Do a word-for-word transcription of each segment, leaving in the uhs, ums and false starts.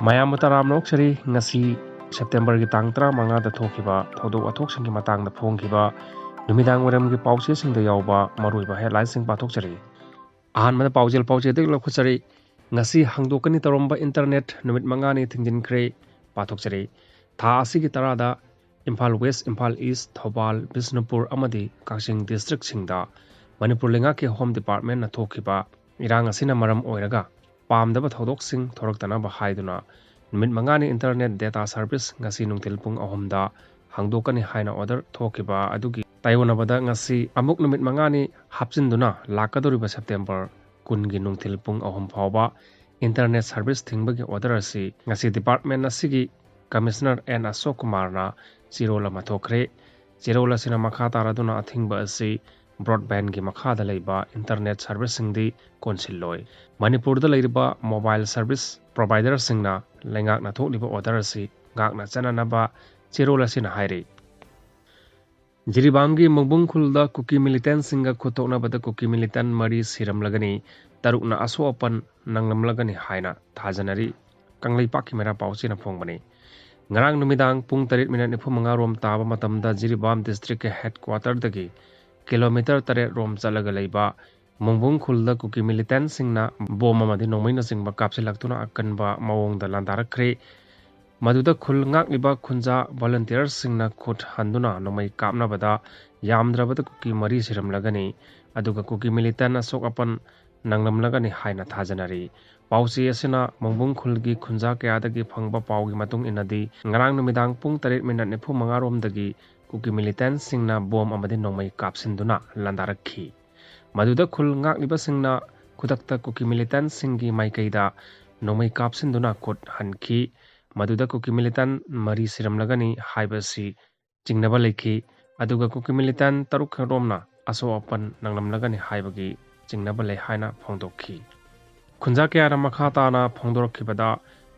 ꯃꯌꯥꯝꯕꯨ ꯇꯔꯥꯝꯅ ꯑꯣꯛꯆꯔꯤ꯫ ꯉꯁꯤ ꯁꯦꯞꯇꯦꯝꯕꯔꯒꯤ ꯇꯥꯡ ꯇꯔꯥꯃꯉꯥꯗ ꯊꯣꯛꯈꯤꯕ ꯊꯧꯗꯣꯛ ꯋꯥꯊꯣꯛꯁꯤꯡꯒꯤ ꯃꯇꯥꯡꯗ ꯐꯣꯡꯈꯤꯕ ꯅꯨꯃꯤꯗꯥꯡ ꯋꯥꯏꯔꯝꯒꯤ ꯄꯥꯎꯆꯦꯁꯤꯡꯗ ꯌꯥꯎꯕ ꯃꯔꯨꯑꯣꯏꯕ ꯍꯦꯗꯂꯥꯏꯟꯁꯤꯡ ꯄꯥꯊꯣꯛꯆꯔꯤ꯫ ꯑꯍꯥꯟꯕꯗ ꯄꯥꯎꯖꯦꯜ ꯄꯥꯎꯆꯦꯗꯒꯤ ꯂꯧꯈꯠꯆꯔꯤ꯫ ꯉꯁꯤ ꯍꯥꯡꯗꯣꯛꯀꯅꯤ ꯇꯧꯔꯝꯕ ꯏꯟꯇꯔꯅꯦꯠ ꯅꯨꯃꯤꯠ ꯃꯉꯥꯅꯤ ꯊꯤꯡꯖꯤꯟꯈ꯭ꯔꯦ꯫ ꯄꯥꯊꯣꯛꯆꯔꯤ꯫ ꯊꯥ ꯑꯁꯤꯒꯤ ꯇꯔꯥꯗ ꯏꯝꯐꯥꯜ ꯋꯦꯁ, ꯏꯝꯐꯥꯜ ꯏꯁ, ꯊꯧꯕꯥꯜ, ꯕꯤꯁꯅꯨꯄꯨꯔ ꯑꯃꯗꯤ ꯀꯛꯆꯤꯡ ꯗꯤꯁꯇ꯭ꯔꯤꯛꯁꯤꯡꯗ ꯃꯅꯤꯄꯨꯔ ꯂꯩꯉꯥꯛꯀꯤ ꯍꯣꯝ ꯗꯤꯄꯥꯔꯠꯃꯦꯟꯅ ꯊꯣꯛꯈꯤꯕ ꯏꯔꯥꯡ ꯑꯁꯤꯅ ꯃꯔꯝ ꯑꯣꯏꯔꯒ ꯄꯥꯝꯗꯕ ꯊꯧꯗꯣꯛꯁꯤꯡ ꯊꯣꯔꯛꯇꯅꯕ ꯍꯥꯏꯗꯨꯅ ꯅꯨꯃꯤꯠ ꯃꯉꯥꯅꯤ ꯏꯟꯇꯔꯅꯦꯠ ꯗꯦꯇꯥ ꯁꯔꯚꯤꯁ ꯉꯁꯤ ꯅꯨꯡꯊꯤꯜ ꯄꯨꯡ ꯑꯍꯨꯝꯗ ꯍꯥꯡꯗꯣꯛꯀꯅꯤ ꯍꯥꯏꯅ ꯑꯣꯔꯗꯔ ꯊꯣꯛꯈꯤꯕ ꯑꯗꯨꯒꯤ ꯇꯥꯏꯑꯣꯟꯅꯕꯗ ꯉꯁꯤ ꯑꯃꯨꯛ ꯅꯨꯃꯤꯠ ꯃꯉꯥꯅꯤ ꯍꯥꯞꯆꯤꯟꯗꯨꯅ ꯂꯥꯛꯀꯗꯧꯔꯤꯕ ꯁꯦꯞꯇꯦꯝꯕꯔ ꯀꯨꯟꯒꯤ ꯅꯨꯡꯊꯤꯜ ꯄꯨꯡ ꯑꯍꯨꯝ ꯐꯥꯎꯕ ꯏꯟꯇꯔꯅꯦꯠ ꯁꯔꯚꯤꯁ ꯊꯤꯡꯕꯒꯤ ꯑꯣꯔꯗꯔ ꯑꯁꯤ ꯉꯁꯤ ꯗꯤꯄꯥꯔꯠꯃꯦꯟ ꯑꯁꯤꯒꯤ ꯀꯃꯤꯁꯅꯔ ꯑꯦꯟ ꯑꯁꯣꯛ ꯀꯨꯃꯥꯔꯅ ꯆꯦꯔꯣꯜ ꯑꯃ ꯊꯣꯛꯈ꯭ꯔꯦ꯫ ꯆꯦꯔꯣꯜ ꯑꯁꯤꯅ ꯃꯈꯥ ꯇꯥꯔꯗꯨꯅ ꯑꯊꯤꯡꯕ ꯑꯁꯤ ꯕ꯭ꯔꯣꯗꯕꯦꯟꯒꯤ ꯃꯈꯥꯗ ꯂꯩꯕ ꯏꯟꯇꯔꯅꯦꯠ ꯁꯔꯚꯤꯁꯁꯤꯡꯗꯤ ꯀꯣꯟꯁꯤꯜꯂꯣꯏ꯫ ꯃꯅꯤꯄꯨꯔꯗ ꯂꯩꯔꯤꯕ ꯃꯣꯕꯥꯏꯜ ꯁꯔꯚꯤꯁ ꯄ꯭ꯔꯣꯚꯥꯏꯗꯔꯁꯤꯡꯅ ꯂꯩꯉꯥꯛꯅ ꯊꯣꯛꯂꯤꯕ ꯑꯣꯔꯗꯔ ꯑꯁꯤ ꯉꯥꯛꯅ ꯆꯠꯅꯅꯕ ꯆꯦꯔꯣꯜ ꯑꯁꯤꯅ ꯍꯥꯏꯔꯤ꯫ ꯖꯤꯔꯤꯕꯥꯝꯒꯤ ꯃꯣꯡꯕꯨꯡ ꯈꯨꯜꯗ ꯀꯨꯀꯤ ꯃꯤꯂꯤꯇꯦꯟꯁꯤꯡꯒ ꯈꯨꯠꯊꯣꯛꯅꯕꯗ ꯀꯨꯀꯤ ꯃꯤꯂꯤꯇꯦꯟ ꯃꯔꯤ ꯁꯤꯔꯝꯂꯒꯅꯤ, ꯇꯔꯨꯛꯅ ꯑꯁꯣꯛ ꯑꯄꯟ ꯅꯪꯂꯝꯂꯒꯅꯤ ꯍꯥꯏꯅ ꯊꯥꯖꯅꯔꯤ꯫ ꯀꯪꯂꯩꯄꯥꯛꯀꯤ ꯃꯩꯔꯥ ꯄꯥꯎꯆꯦꯅ ꯐꯣꯡꯕꯅꯤ꯫ ꯉꯔꯥꯡ ꯅꯨꯃꯤꯗꯥꯡ ꯄꯨꯡ ꯇꯔꯦꯠ ꯃꯤꯅꯠ ꯅꯤꯐꯨ ꯃꯉꯥ ꯔꯣꯝ ꯇꯥꯕ ꯃꯇꯝꯗ ꯖꯤꯔꯤꯕꯥꯝ ꯗꯤꯁꯇ꯭ꯔꯤꯛꯀꯤ ꯍꯦꯗꯀ꯭ꯋꯥꯇꯔꯗꯒꯤ ꯀꯤꯂꯣꯃꯤꯇꯔ ꯇꯔꯦꯠ ꯔꯣꯝ ꯆꯠꯂꯒ ꯂꯩꯕ ꯃꯣꯡꯕꯨꯡ ꯈꯨꯜꯗ ꯀꯨꯀꯤ ꯃꯤꯂꯤꯇꯦꯟꯁꯤꯡꯅ ꯕꯣꯝ ꯑꯃꯗꯤ ꯅꯣꯡꯃꯩꯅꯆꯤꯡꯕ ꯀꯥꯞꯁꯤꯜꯂꯛꯇꯨꯅ ꯑꯀꯟꯕ ꯃꯑꯣꯡꯗ ꯂꯥꯟꯗꯥꯔꯛꯈ꯭ꯔꯦ꯫ ꯃꯗꯨꯗ ꯈꯨꯜ ꯉꯥꯛꯂꯤꯕ ꯈꯨꯟꯖꯥ ꯚꯣꯂꯨꯟꯇꯤꯌꯔꯁꯤꯡꯅ ꯈꯨꯠ ꯍꯟꯗꯨꯅ ꯅꯣꯡꯃꯩ ꯀꯥꯞꯅꯕꯗ ꯌꯥꯝꯗ꯭ꯔꯕꯗ ꯀꯨꯀꯤ ꯃꯔꯤ ꯁꯤꯔꯝꯂꯒꯅꯤ, ꯑꯗꯨꯒ ꯀꯨꯀꯤ ꯃꯤꯂꯤꯇꯦꯟ ꯑꯁꯣꯛ ꯑꯄꯟ ꯅꯪꯂꯝꯂꯒꯅꯤ ꯍꯥꯏꯅ ꯊꯥꯖꯅꯔꯤ꯫ ꯄꯥꯎꯆꯦ ꯑꯁꯤꯅ ꯃꯣꯡꯕꯨꯡ ꯈꯨꯜꯒꯤ ꯈꯨꯟꯖꯥ ꯀꯌꯥꯗꯒꯤ ꯐꯪꯕ ꯄꯥꯎꯒꯤ ꯃꯇꯨꯡ ꯏꯟꯅꯗꯤ, ꯉꯔꯥꯡ ꯅꯨꯃꯤꯗꯥꯡ ꯄꯨꯡ ꯇꯔꯦꯠ ꯃꯤꯅꯠ ꯅꯤꯐꯨ ꯃꯉꯥ ꯔꯣꯝꯗꯒꯤ ꯀꯨꯀꯤ ꯃꯤꯂꯤꯇꯦꯟꯁꯤꯡꯅ ꯕꯣꯝ ꯑꯃꯗꯤ ꯅꯣꯡꯃꯩ ꯀꯥꯞꯁꯤꯟꯗꯨꯅ ꯂꯥꯟꯗꯥꯔꯛꯈꯤ꯫ ꯃꯗꯨꯗ ꯈꯨꯜ ꯉꯥꯛꯂꯤꯕꯁꯤꯡꯅ ꯈꯨꯗꯛꯇ ꯀꯨꯀꯤ ꯃꯤꯂꯤꯇꯦꯟꯁꯤꯡꯒꯤ ꯃꯥꯏꯀꯩꯗ ꯅꯣꯡꯃꯩ ꯀꯥꯞꯁꯤꯟꯗꯨꯅ ꯈꯨꯠ ꯍꯟꯈꯤ꯫ ꯃꯗꯨꯗ ꯀꯨꯀꯤ ꯃꯤꯂꯤꯇꯦꯟ ꯃꯔꯤ ꯁꯤꯔꯝꯂꯒꯅꯤ ꯍꯥꯏꯕꯁꯤ ꯆꯤꯡꯅꯕ ꯂꯩꯈꯤ꯫ ꯑꯗꯨꯒ ꯀꯨꯀꯤ ꯃꯤꯂꯤꯇꯦꯟ ꯇꯔꯨꯛ ꯈꯔꯣꯝꯅ ꯑꯁꯣꯛ ꯑꯄꯟ ꯅꯪꯂꯝꯂꯒꯅꯤ ꯍꯥꯏꯕꯒꯤ ꯆꯤꯡꯅꯕ ꯂꯩ ꯍꯥꯏꯅ ꯐꯣꯡꯗꯣꯛꯈꯤ꯫ ꯈꯨꯟꯖꯥ ꯀꯌꯥꯅ ꯃꯈꯥ ꯇꯥꯅ ꯐꯣꯡꯗꯣꯔꯛꯈꯤꯕꯗ,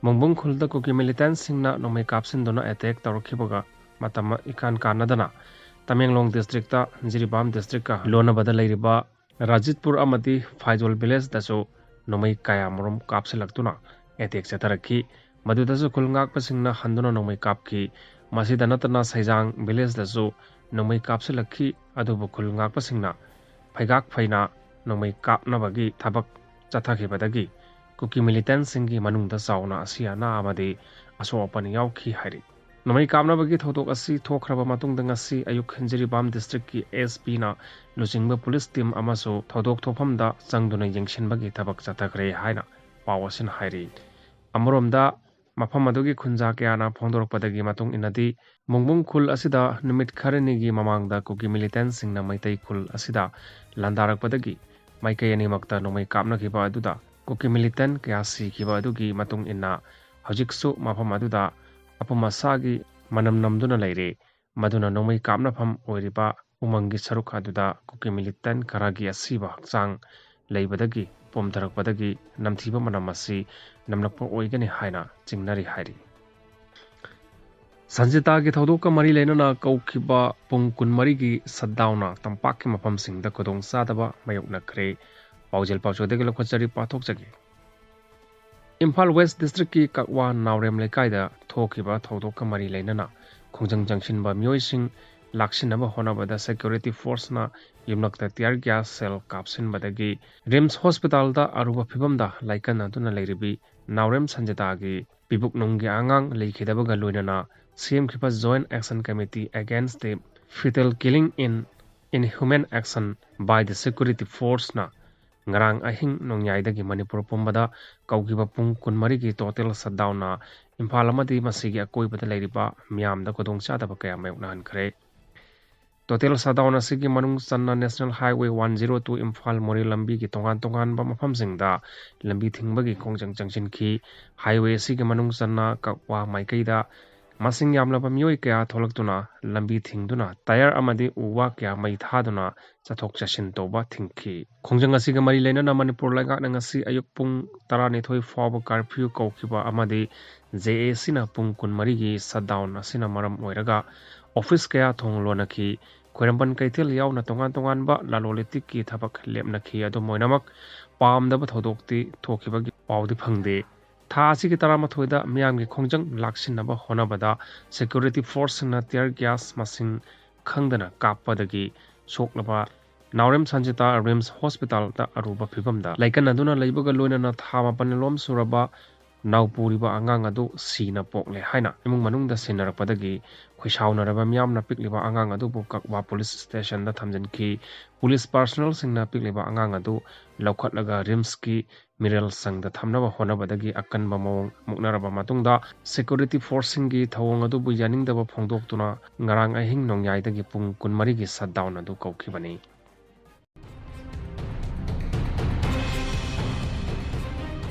ꯃꯣꯡꯕꯨꯡ ꯈꯨꯜꯗ ꯀꯨꯀꯤ ꯃꯤꯂꯤꯇꯦꯟꯁꯤꯡꯅ ꯅꯣꯡꯃꯩ ꯀꯥꯞꯁꯤꯟꯗꯨꯅ ꯑꯦꯇꯦꯛ ꯇꯧꯔꯛꯈꯤꯕꯒ ꯃꯇꯝ ꯏꯀꯥꯟ ꯀꯥꯟꯅꯗꯅ ꯇꯃꯦꯡꯂꯣꯡ ꯗꯤꯁꯇ꯭ꯔꯤꯛꯇ ꯖꯤꯔꯤꯕꯥꯝ ꯗꯤꯁꯇ꯭ꯔꯤꯛꯀ ꯂꯣꯟꯅꯕꯗ ꯂꯩꯔꯤꯕ ꯔꯥꯖꯤꯠꯄꯨꯔ ꯑꯃꯗꯤ ꯐꯥꯏꯖꯣꯜ ꯚꯤꯂꯦꯖꯇꯁꯨ ꯅꯣꯡꯃꯩ ꯀꯌꯥꯃꯔꯨꯝ ꯀꯥꯞꯁꯤꯜꯂꯛꯇꯨꯅ ꯑꯦꯇꯦꯛ ꯆꯠꯊꯔꯛꯈꯤ꯫ ꯃꯗꯨꯗꯁꯨ ꯈꯨꯜ ꯉꯥꯛꯄꯁꯤꯡꯅ ꯍꯟꯗꯨꯅ ꯅꯣꯡꯃꯩ ꯀꯥꯞꯈꯤ꯫ ꯃꯁꯤꯗ ꯅꯠꯇꯅ ꯁꯩꯖꯥꯡ ꯚꯤꯂꯦꯖꯇꯁꯨ ꯅꯣꯡꯃꯩ ꯀꯥꯞꯁꯤꯜꯂꯛꯈꯤ, ꯑꯗꯨꯕꯨ ꯈꯨꯜ ꯉꯥꯛꯄꯁꯤꯡꯅ ꯐꯩꯒꯥꯛ ꯐꯩꯅ ꯅꯣꯡꯃꯩ ꯀꯥꯞꯅꯕꯒꯤ ꯊꯕꯛ ꯆꯠꯊꯈꯤꯕꯗꯒꯤ ꯀꯨꯀꯤ ꯃꯤꯂꯤꯇꯦꯟꯁꯤꯡꯒꯤ ꯃꯅꯨꯡꯗ ꯆꯥꯎꯅ ꯑꯁꯤ ꯑꯅꯥ ꯑꯃꯗꯤ ꯑꯁꯣꯛ ꯑꯄꯟ ꯌꯥꯎꯈꯤ ꯍꯥꯏꯔꯤ꯫ ꯅꯣꯡꯃꯩ ꯀꯥꯞꯅꯕꯒꯤ ꯊꯧꯗꯣꯛ ꯑꯁꯤ ꯊꯣꯛꯈ꯭ꯔꯕ ꯃꯇꯨꯡꯗ ꯉꯁꯤ ꯑꯌꯨꯛ ꯖꯤꯔꯤꯕꯥꯝ ꯗꯤꯁꯇ꯭ꯔꯤꯛꯀꯤ ꯑꯦꯁ ꯄꯤꯅ ꯂꯨꯆꯤꯡꯕ ꯄꯨꯂꯤꯁ ꯇꯤꯝ ꯑꯃꯁꯨ ꯊꯧꯗꯣꯛ ꯊꯣꯛꯐꯝꯗ ꯆꯪꯗꯨꯅ ꯌꯦꯡꯁꯤꯟꯕꯒꯤ ꯊꯕꯛ ꯆꯠꯊꯈ꯭ꯔꯦ ꯍꯥꯏꯅ ꯄꯥꯎ ꯑꯁꯤꯅ ꯍꯥꯏꯔꯤ꯫ ꯑꯃꯔꯣꯝꯗ, ꯃꯐꯝ ꯑꯗꯨꯒꯤ ꯈꯨꯟꯖꯥ ꯀꯌꯥꯅ ꯐꯣꯡꯗꯣꯔꯛꯄꯗꯒꯤ ꯃꯇꯨꯡ ꯏꯟꯅꯗꯤ, ꯃꯨꯡꯕꯨꯡ ꯈꯨꯜ ꯑꯁꯤꯗ ꯅꯨꯃꯤꯠ ꯈꯔꯅꯤꯒꯤ ꯃꯃꯥꯡꯗ ꯀꯨꯀꯤ ꯃꯤꯂꯤꯇꯦꯟꯁꯤꯡꯅ ꯃꯩꯇꯩ ꯈꯨꯜ ꯑꯁꯤꯗ ꯂꯥꯟꯗꯥꯔꯛꯄꯗꯒꯤ ꯃꯥꯏꯀꯩ ꯑꯅꯤꯃꯛꯇ ꯅꯣꯡꯃꯩ ꯀꯥꯞꯅꯈꯤꯕ ꯑꯗꯨꯗ ꯀꯨꯀꯤ ꯃꯤꯂꯤꯇꯦꯟ ꯀꯌꯥ ꯁꯤꯈꯤꯕ ꯑꯗꯨꯒꯤ ꯃꯇꯨꯡ ꯏꯟꯅ, ꯍꯧꯖꯤꯛꯁꯨ ꯃꯐꯝ ꯑꯗꯨꯗ ꯑꯄꯨꯝ ꯑꯁꯥꯒꯤ ꯃꯅꯝ ꯅꯝꯗꯨꯅ ꯂꯩꯔꯤ꯫ ꯃꯗꯨꯅ ꯅꯣꯡꯃꯩ ꯀꯥꯞꯅꯐꯝ ꯑꯣꯏꯔꯤꯕ ꯎꯃꯪꯒꯤ ꯁꯔꯨꯛ ꯑꯗꯨꯗ ꯀꯨꯀꯤ ꯃꯤꯂꯤꯇꯦꯟ ꯈꯔꯒꯤ ꯑꯁꯤꯕ ꯍꯛꯆꯥꯡ ꯂꯩꯕꯗꯒꯤ ꯄꯣꯝꯊꯔꯛꯄꯗꯒꯤ ꯅꯝꯊꯤꯕ ꯃꯅꯝ ꯑꯁꯤ ꯅꯝꯂꯛꯄ ꯑꯣꯏꯒꯅꯤ ꯍꯥꯏꯅ ꯆꯤꯡꯅꯔꯤ ꯍꯥꯏꯔꯤ꯫ ꯁꯟꯖꯤꯇꯥꯒꯤ ꯊꯧꯗꯣꯛꯀ ꯃꯔꯤ ꯂꯩꯅꯅ ꯀꯧꯈꯤꯕ ꯄꯨꯡ ꯀꯨꯟꯃꯔꯤꯒꯤ ꯁꯠꯗꯥꯎꯟꯅ ꯇꯝꯄꯥꯛꯀꯤ ꯃꯐꯝꯁꯤꯡꯗ ꯈꯨꯗꯣꯡꯆꯥꯗꯕ ꯃꯥꯌꯣꯛꯅꯈ꯭ꯔꯦ꯫ ꯄꯥꯎꯖꯦꯜ ꯄꯥꯎꯆꯣꯏꯗꯒꯤ ꯂꯧꯈꯠꯆꯔꯤ, ꯄꯥꯊꯣꯛꯆꯒꯦ꯫ ꯏꯝꯐꯥꯜ ꯋꯦꯁ ꯗꯤꯁꯇ꯭ꯔꯤꯛꯀꯤ ꯀꯛꯋꯥ ꯅꯥꯎꯔꯦꯝ ꯂꯩꯀꯥꯏꯗ ꯊꯣꯛꯈꯤꯕ ꯊꯧꯗꯣꯛꯀ ꯃꯔꯤ ꯂꯩꯅꯅ ꯈꯣꯡꯖꯪ ꯆꯪꯁꯤꯟꯕ ꯃꯤꯑꯣꯏꯁꯤꯡ ꯂꯥꯛꯁꯤꯟꯅꯕ ꯍꯣꯠꯅꯕꯗ ꯁꯦꯀ꯭ꯌꯨꯔꯤꯇꯤ ꯐꯣꯔꯁꯅ ꯌꯨꯝꯂꯛꯇ ꯇꯤꯌꯔ ꯒ꯭ꯌꯥꯁ ꯁꯦꯜ ꯀꯥꯞꯁꯤꯟꯕꯗꯒꯤ ꯔꯤꯝꯁ ꯍꯣꯁꯄꯤꯇꯥꯜꯗ ꯑꯔꯨꯕ ꯐꯤꯕꯝꯗ ꯂꯥꯏꯀꯠꯅꯗꯨꯅ ꯂꯩꯔꯤꯕꯤ ꯅꯥꯎꯔꯦꯝ ꯁꯟꯖꯤꯇꯥꯒꯤ ꯄꯤꯕꯨꯛꯅꯨꯡꯒꯤ ꯑꯉꯥꯡ ꯂꯩꯈꯤꯗꯕꯒ ꯂꯣꯏꯅꯅ ꯁꯦꯝꯈꯤꯕ Joint Action Committee Against the Fetal Killing in Inhuman Action by the Security Forceꯅ ꯉꯔꯥꯡ ꯑꯍꯤꯡ ꯅꯣꯡꯌꯥꯏꯗꯒꯤ ꯃꯅꯤꯄꯨꯔ ꯄꯨꯝꯕꯗ ꯀꯧꯈꯤꯕ ꯄꯨꯡ ꯀꯨꯟꯃꯔꯤꯒꯤ total shutdownꯅ ꯏꯝꯐꯥꯜ ꯑꯃꯗꯤ ꯃꯁꯤꯒꯤ ꯑꯀꯣꯏꯕꯗ ꯂꯩꯔꯤꯕ ꯃꯤꯌꯥꯝꯗ ꯈꯨꯗꯣꯡꯆꯥꯗꯕ ꯀꯌꯥ ꯃꯥꯌꯣꯛꯅꯍꯟꯈ꯭ꯔꯦ꯫ Total shutdown ꯑꯁꯤꯒꯤ ꯃꯅꯨꯡ ꯆꯟꯅ National Highway one zero two Imphal ꯃꯣꯔꯦ ꯂꯝꯕꯤꯒꯤ ꯇꯣꯉꯥꯟ ꯇꯣꯉꯥꯟꯕ ꯃꯐꯝꯁꯤꯡꯗ ꯂꯝꯕꯤ ꯊꯤꯡꯕꯒꯤ ꯈꯣꯡꯖꯪ ꯆꯪꯁꯤꯟꯈꯤ꯫ Highway ꯑꯁꯤꯒꯤ ꯃꯅꯨꯡ ꯆꯟꯅ ꯀꯛꯋꯥ ꯃꯥꯏꯀꯩꯗ ꯃꯁꯤꯡ ꯌꯥꯝꯂꯕ ꯃꯤꯑꯣꯏ ꯀꯌꯥ ꯊꯣꯛꯂꯛꯇꯨꯅ ꯂꯝꯕꯤ ꯊꯤꯡꯗꯨꯅ ꯇꯥꯌꯔ ꯑꯃꯗꯤ ꯎ ꯋꯥ ꯀꯌꯥ ꯃꯩ ꯊꯥꯗꯨꯅ ꯆꯠꯊꯣꯛ ꯆꯠꯁꯤꯟ ꯇꯧꯕ ꯊꯤꯡꯈꯤ꯫ ꯈꯣꯡꯖꯪ ꯑꯁꯤꯒ ꯃꯔꯤ ꯂꯩꯅꯅ ꯃꯅꯤꯄꯨꯔ ꯂꯩꯉꯥꯛꯅ ꯉꯁꯤ ꯑꯌꯨꯛ ꯄꯨꯡ ꯇꯔꯥꯅꯤꯊꯣꯏ ꯐꯥꯎꯕ curfew ꯀꯧꯈꯤꯕ ꯑꯃꯗꯤ J A Cꯅ ꯄꯨꯡ ꯀꯨꯟꯃꯔꯤꯒꯤ shutdown ꯑꯁꯤꯅ ꯃꯔꯝ ꯑꯣꯏꯔꯒ office ꯀꯌꯥ ꯊꯣꯡ ꯂꯣꯟꯅꯈꯤ꯫ ꯈ꯭ꯋꯥꯏꯔꯝꯕꯟ ꯀꯩꯊꯦꯜ ꯌꯥꯎꯅ ꯇꯣꯉꯥꯟ ꯇꯣꯉꯥꯟꯕ ꯂꯂꯣꯟ ꯏꯇꯤꯛꯀꯤ ꯊꯕꯛ ꯂꯦꯞꯅꯈꯤ꯫ ꯑꯗꯨꯝ ꯑꯣꯏꯅꯃꯛ, ꯄꯥꯝꯗꯕ ꯊꯧꯗꯣꯛꯇꯤ ꯊꯣꯛꯈꯤꯕꯒꯤ ꯄꯥꯎꯗꯤ ꯐꯪꯗꯦ꯫ ꯊꯥ ꯑꯁꯤꯒꯤ ꯇꯔꯥꯃꯥꯊꯣꯏꯗ ꯃꯤꯌꯥꯝꯒꯤ ꯈꯣꯡꯖꯪ ꯂꯥꯛꯁꯤꯟꯅꯕ ꯍꯣꯠꯅꯕꯗ security forceꯁꯤꯡꯅ tear gas ꯃꯁꯤꯡ ꯈꯪꯗꯅ ꯀꯥꯞꯄꯗꯒꯤ ꯁꯣꯛꯂꯕ ꯅꯥꯎꯔꯦꯝ ꯁꯟꯖꯤꯇꯥ RIMS hospitalꯗ ꯑꯔꯨꯕ ꯐꯤꯕꯝꯗ ꯂꯩꯀꯟꯅꯗꯨꯅ ꯂꯩꯕꯒ ꯂꯣꯏꯅꯅ ꯊꯥ ꯃꯥꯄꯟ ꯂꯣꯝ ꯁꯨꯔꯕ ꯅꯥꯎꯄꯨꯔꯤꯕ ꯑꯉꯥꯡ ꯑꯗꯨ ꯁꯤꯅ ꯄꯣꯛꯂꯦ ꯍꯥꯏꯅ ꯏꯃꯨꯡ ꯃꯅꯨꯡꯗ ꯁꯤꯟꯅꯔꯛꯄꯗꯒꯤ ꯈꯣꯏꯁꯥꯎꯅꯔꯕ ꯃꯤꯌꯥꯝꯅ ꯄꯤꯛꯂꯤꯕ ꯑꯉꯥꯡ ꯑꯗꯨꯕꯨ ꯀꯛꯋꯥ police stationꯗ ꯊꯝꯖꯤꯟꯈꯤ꯫ Police personnelꯁꯤꯡꯅ ꯄꯤꯛꯂꯤꯕ ꯑꯉꯥꯡ ꯑꯗꯨ ꯂꯧꯈꯠꯂꯒ RIMSꯀꯤ ꯃꯤꯔꯦꯜ ꯁꯪꯗ ꯊꯝꯅꯕ ꯍꯣꯠꯅꯕꯗꯒꯤ ꯑꯀꯟꯕ ꯃꯑꯣꯡ ꯃꯨꯛꯅꯔꯕ ꯃꯇꯨꯡꯗ security forceꯁꯤꯡꯒꯤ ꯊꯧꯑꯣꯡ ꯑꯗꯨꯕꯨ ꯌꯥꯅꯤꯡꯗꯕ ꯐꯣꯡꯗꯣꯛꯇꯨꯅ ꯉꯔꯥꯡ ꯑꯍꯤꯡ ꯅꯣꯡꯌꯥꯏꯗꯒꯤ ꯄꯨꯡ ꯀꯨꯟꯃꯔꯤꯒꯤ shutdown ꯑꯗꯨ ꯀꯧꯈꯤꯕꯅꯤ꯫